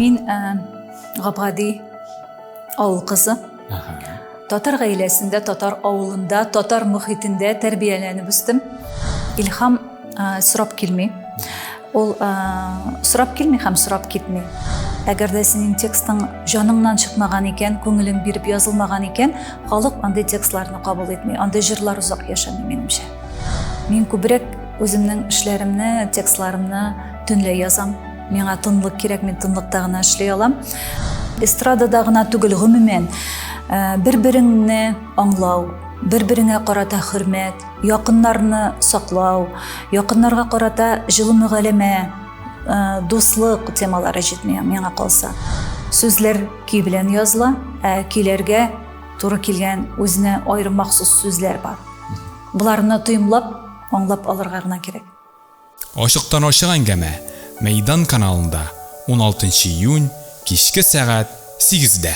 Мин гап-гади авыл кызы. Татар гаиләсендә, татар авылында, татар мөхитендә тәрбияләнеп үстем. Илһам сорап килми. Ул сорап килми һәм сорап китми. Әгәр дә синең текстың җаныңнан чыкмаган икән, күңелең биреп язылмаган икән, халык андый текстларны кабул итми. Андый җырлар озак яшәми, минемчә. Мин күбрәк үземнең эшләремне, текстларымны төнлә язам. Миңа тынлык кирәк, мин тынлыкта гына эшли алам. Эстрадада гына түгел, гомумән, э, бер-береңне аңлау, бер-береңә карата хөрмәт, якыннарны саклау, якыннарга карата җылы мөгаләмә, э, дуслык темалары җитми миңа калса. Сүзләр көй белән языла, ә көйләргә туры килгән үзенә аерым махсус сүзләр бар. Боларны тоемлап, аңлап алырга гына кирәк. Ачыктан-ачык әңгәмә Мәйдан каналында 16 июнь кичке сәгать 8 дә.